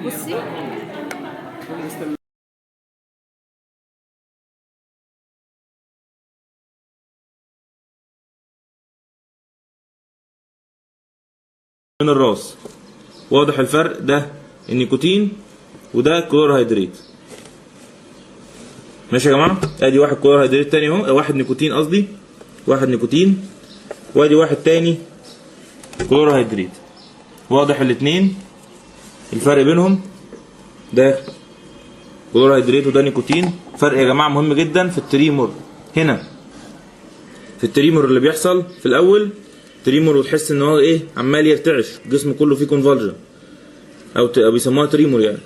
بصي. من الراس. واضح الفرق؟ ده النيكوتين وده chlorhydrate. ماشي يا جماعة، ادي واحد chlorhydrate تاني اهو، واحد نيكوتين قصدي، واحد نيكوتين، وادي واحد تاني chlorhydrate. واضح الاتنين الفرق بينهم؟ ده chlorhydrate وده نيكوتين. فرق يا جماعة مهم جدا في ال tremor. هنا في ال tremor اللي بيحصل في الاول tremor، وتحس ان هو ايه، عمال يرتعش، جسمه كله فيه convulsion او بيسموها tremor يعني.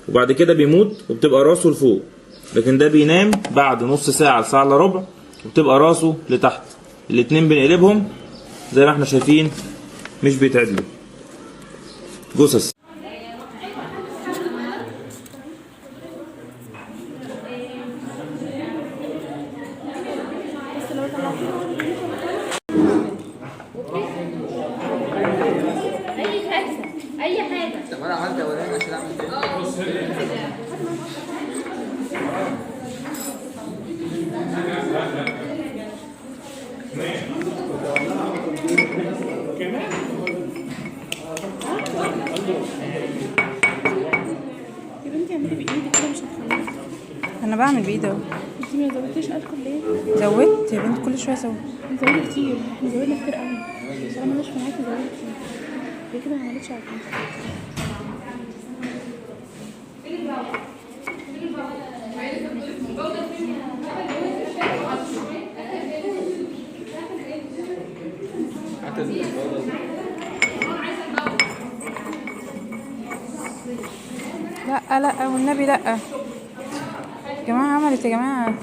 وبعد كده بيموت وبتبقى راسه لفوق، لكن ده بينام بعد نص ساعة لساعة الا ربع وبتبقى راسه لتحت. الاتنين بنقلبهم زي ما احنا شايفين مش بيتعدلوا. جثث. اي كارثة، اي حاجة. طب انا عملت اولاني عشان اعمل تاني. يا بنتي اعملي بايدك كده مش هتخلصي. انا بعمل بايدي اهو. انتي ما زودتيش الكحول ليه؟ زودت يا بنت، كل شوية زودت. زودي كتير، احنا زودنا كتير قوي. طالما مش معاكي زودي كتير. ليه كده ما عملتش عجين؟ لا لا والنبي لا يا جماعة، عملت يا جماعة.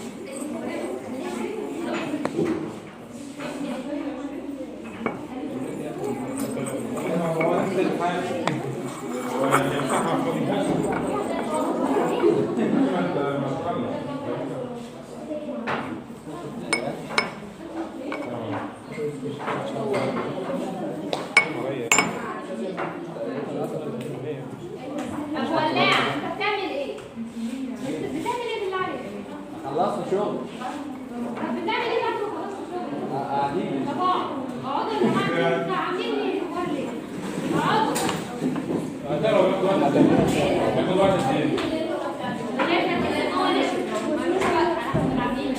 طب ولاعه، انت بتعمل ايه؟ انت بتعمل ايه بالله عليك؟ خلصنا شغل. طب بتعمل ايه بعد ما خلصت شغل؟ قاعدين. طب اقعد، اقعدوا يا جماعة، انتوا عاملين ايه؟ حوار ليه؟ اقعدوا. احنا كده هو نشف، ملوش وقت، احنا عاملين.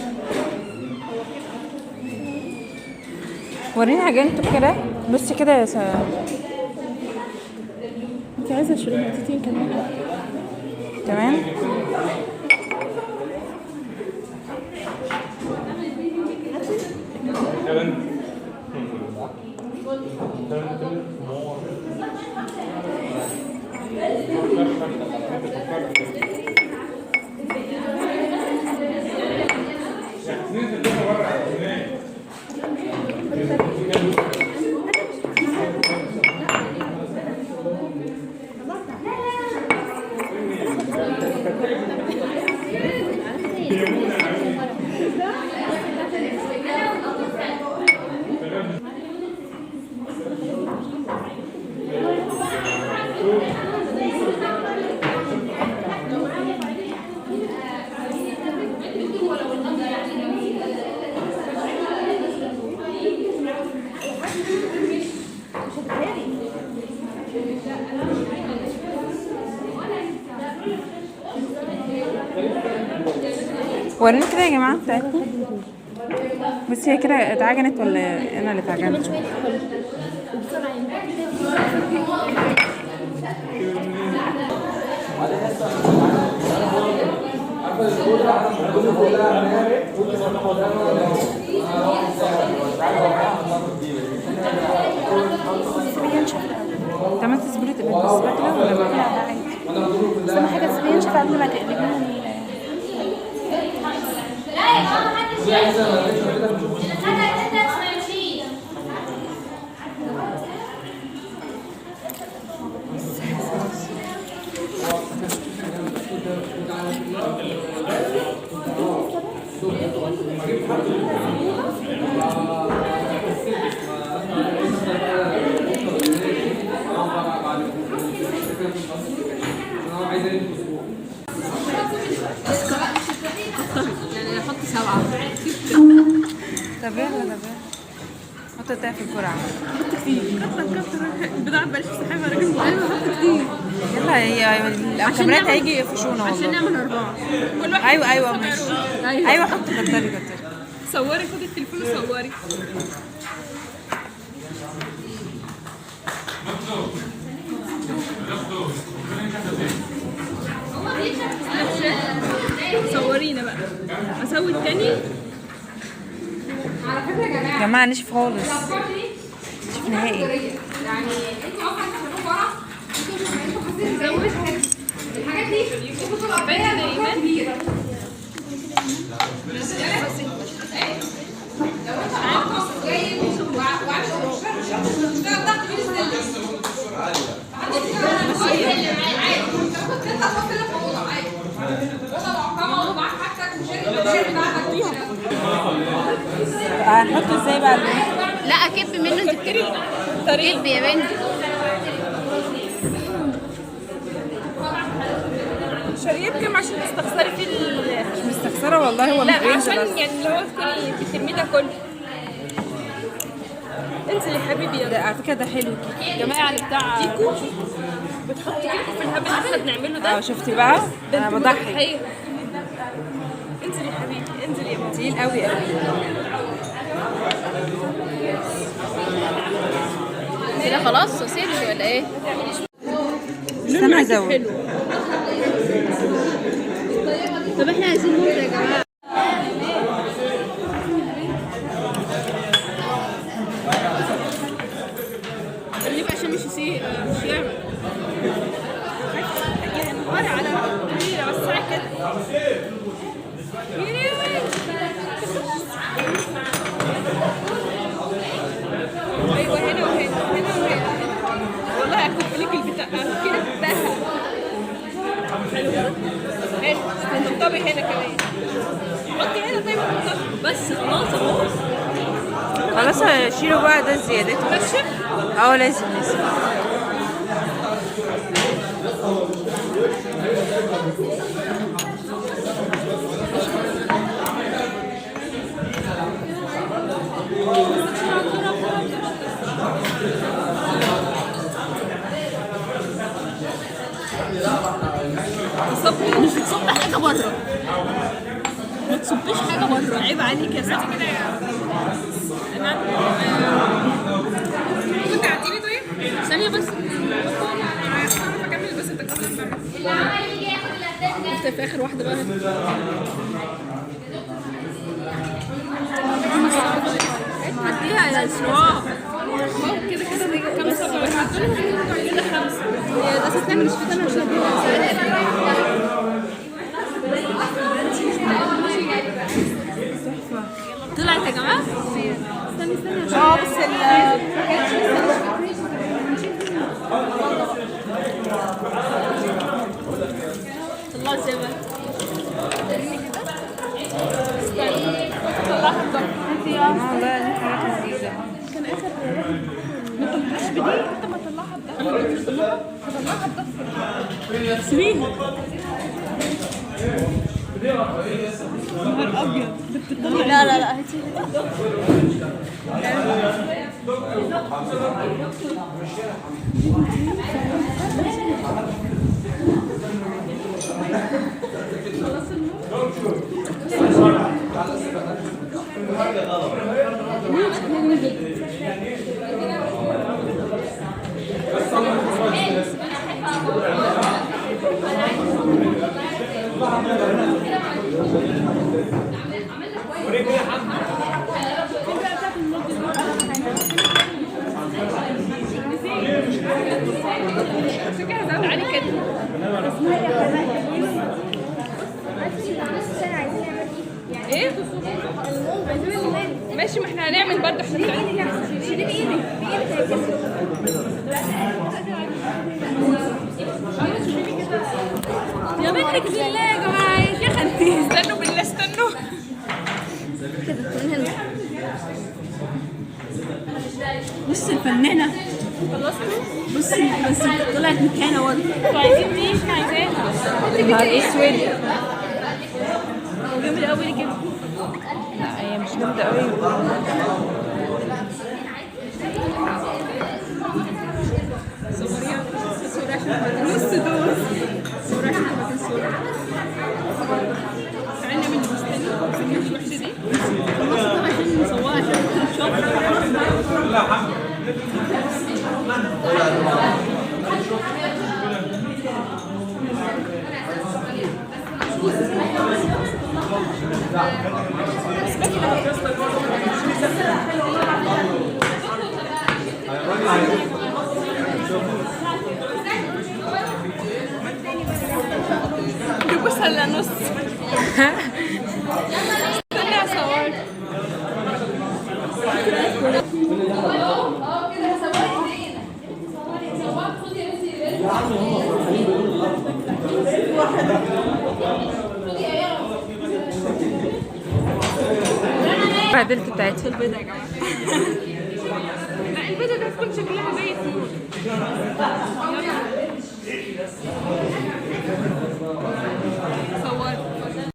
وريني عجينته كده، بصي كده يا انتي عايزه نقطتين كمان. تمام. وريني كده يا جماعة بتاعتكم. بصي هي كده اتعجنت ولا انا اللي اتعجنت؟ شوية كحول وبسرعة يعني. انت عملت سبريت بالسباتula ولا لا ما؟ لا عادي، بس اهم حاجة تسيبيه ينشف قبل ما تقلبيه. لا يا جماعة محدش يمشي. اللي خد attendance ما يمشيش. حط التاني في القرعة. حط كتير. كتر كتر البضاعة ببلاش سحابة يا راجل. ايوه حط كتير. يلا هي الكاميرات هيجي يقفشونا والله. عشان نعمل 4 كل واحد. ايوه ايوه ماشي. ايوه حط كتري كتري. صوري، خدي التليفون وصوري. صورينا بقى. اسوي التاني على فكرة يا جماعة. يا جماعة نشف خالص. نشف نهائي. يعني انتوا اصلا كنتوا ورا انتوا حاسين زي الحاجات دي انتوا بتبقى باينة كبيرة. لو انت عارفه جاي وعامل مش هتشتغل تحت بين السلم. عادي انت ممكن تطلع فوق السلم في اوضة عادي. اوضة معقمه ومعاك حاجتك وشارب بتاعتك. هنحطه ازاي بقى؟ لا اكب منه انت بتكبي. كب يا بنتي. شاريه بكام عشان تستخسري فيه؟ مش مستخسره والله. هو لا عشان يعني اللي هو تكوني بترميه ده كله. انزل يا حبيبي يلا. ده على فكرة ده حلو. جماعة اللي بتاع كيكو بتحط كيكو في الهبل اللي احنا بنعمله ده. شفتي بقى؟ انا بضحي. انزل يا حبيبي انزل يا ماما. تقيل قوي قوي. كده خلاص سوسيج ولا ايه؟ استنى ازود. طب احنا عايزين موز يا جماعة. خليه بقى عشان مش يسيح مش يعمل. يا نهار على كبيرة وسعي كده. ايوه هنا وهنا هنا وهنا. والله اكب لك البتاع كده بتاعها. حلو كده؟ حلو. طبي هنا كمان. حطي هنا طيب. بس خلاص اهو. خلاص شيلوا بقى ده زيادته. نشف؟ اه لازم لازم. مش تصب حاجة بره. ما تصبيش حاجة بره، عيب عليك يا صاحبي. انا كنت عديلي طيب؟ ثانية بس انا اكمل بس انت كمل. اللي عمال يجي ياخد الاهداف ده. انت في اخر واحدة بقى. عديها يا اسراء. كده كده كام صبع؟ كده 5. ده ستة مش في 8 عشان طلعت يا جماعة؟ استني استني عشان بس طلعت زي ما استني طلعها بضغط. والله دي حاجة لذيذة. كان اخر ما طلعهاش بدي. انت ما طلعها بضغط. طلعها بضغط. سيبيها. نهار ابيض بتطلع. لا لا لا هاتي. ايه؟ ماشي ما احنا هنعمل برضه احنا يا منك لله يا جماعة يا شيخه انت. استنوا بالله استنوا بص الفنانة. بصي بس طلعت مكانه برضه. انتوا عايزين دي؟ احنا عايزينها. نهار اسود. جامد قوي كده. لا هي مش جامدة قوي. بص على نص. استني اصور. بعدلت بتاعتي. البيضة يا جماعة. لا البيضة ده هتكون شكلها بايت موت.